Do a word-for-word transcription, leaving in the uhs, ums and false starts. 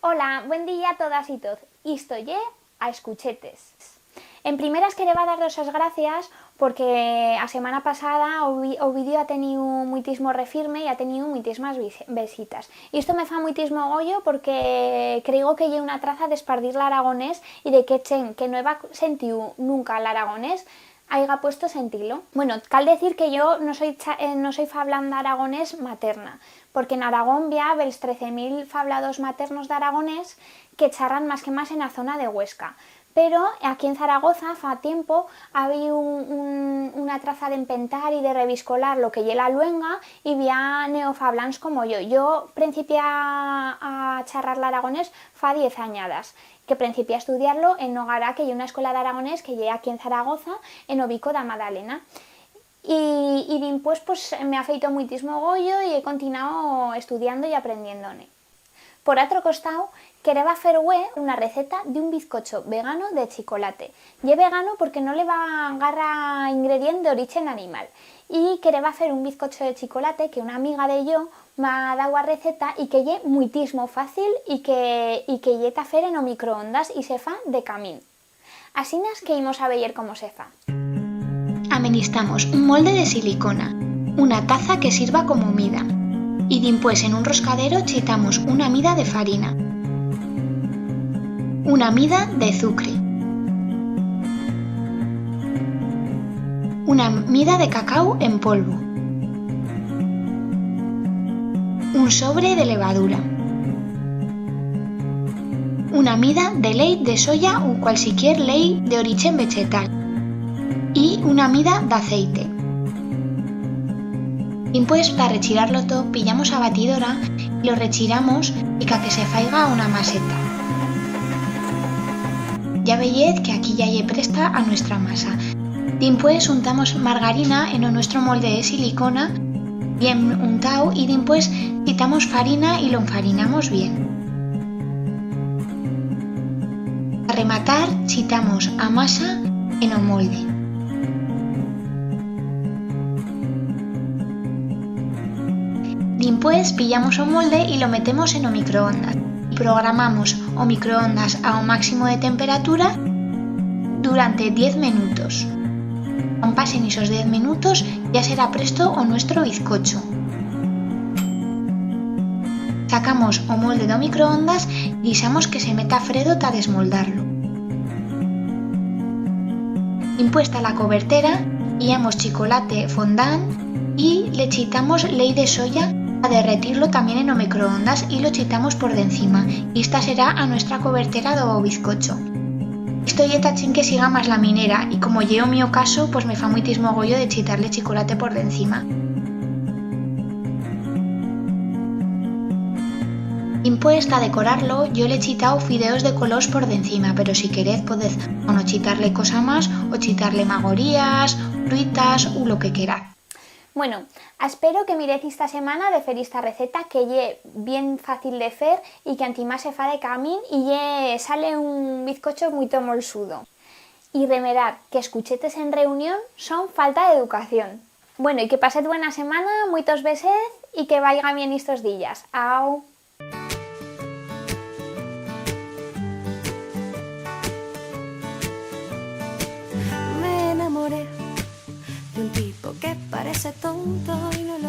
Hola, buen día a todas y toz. Isto ye A Escuchetes. En primeras quereba dar-vos as gracias porque a semana pasada o vi-, o vídeo ha teniu muitismo refirme y ha teniu muitismas vise-, visitas. Y esto me fa muitismo goyo porque creigo que ye una traza d'espardir l'aragonés y de que chent que no heba sentiu nunca l'aragonés haiga puesto sentir-lo. Bueno, cal decir que yo no soi cha-, eh, no soi fablanda aragonés materna, porque en Aragón bi ha bels trece mil fabladors maternos d'aragonés que charran mas que mas en a zona de Huesca. Pero aquí en Zaragoza fa tiempo ha habiu un, un, una traza d'empentar y de reviscolar lo que ye la luenga y bi ha neofablans como yo. Yo prencipié a, a charrar l'aragonés fa diez anyadas, que prencipié a estudiar-lo en Nogará, que ye una escuela d'aragonés que ye aquí en Zaragoza, en o Bico d'a Madalena. Y, y dimpués, pues, me ha feito muitismo goyo y he continuau estudiando y aprendiendo-ne. Por atro costau, quereba fer hue una receta d'un bizcocho vegano de chicolate. Ye vegano porque no le va garra ingredient d'orichen animal. Y quereba fer un bizcocho de chicolate que una amiga de yo m'ha dau a receta y que ye muitismo fácil y que, y que ye ta fer en o microondas y se fa de camín. Asinas que imos a veyer cómo se fa. Amenistamos un molde de silicona, una taza que sirva como mida, y dimpués en un roscadero chitamos una mida de farina, una mida de azucre, una mida de cacau en polvo, un sobre de levadura, una mida de leit de soya u cualsiquier leit d'orichen vechetal y una mida d'aceite. Dimpués, pa rechirar-lo tot, pillamos a batidora y lo rechiramos y ca que se faiga una maseta. Ya veyez que aquí ya ye presta a nuestra masa. Dimpués untamos margarina en o nuestro molde de silicona, bien untau, y dimpués chitamos farina y lo enfarinamos bien. Pa rematar, chitamos a masa en o molde. Dimpués pillamos o molde y lo metemos en o microondas y programamos o microondas a o máximo de temperatura durante diez menutos. Cuan pasen ixos diez menutos, ya será presto o nuestro bizcocho. Sacamos o molde d'o microondas y dixamos que se meta fredo ta desmoldarlo. Dimpués ta la cobertera, pillamos chicolate fondant y le chitamos leit de soya pa derretir-lo tamién en o microondas y lo chitamos por dencima. Y esta será a nuestra cobertera d'o bizcocho. Esto ye ta chent que siga mas la minera, y como ye o mío caso, pues me fa muitismo goyo de chitar-le chicolate por dencima. Dimpués, ta decorar-lo, yo l'he chitau fideos de colors por dencima, pero si querez podez o no chitar-le cosa mas, o chitar-le magorías, fruitas, u lo que queraz. Bueno, espero que mirez esta semana de fer esta receta, que ye bien fácil de fer y que antimás se fa de camín y ye, sale un bizcocho muito molsudo. Y remedad que escuchetes en reunión son falta d'educación. Bueno, y que pasez buena semana, muitos besez y que vaiga bien estos días. Au! Me enamoré de un tipo que parece tonto y no le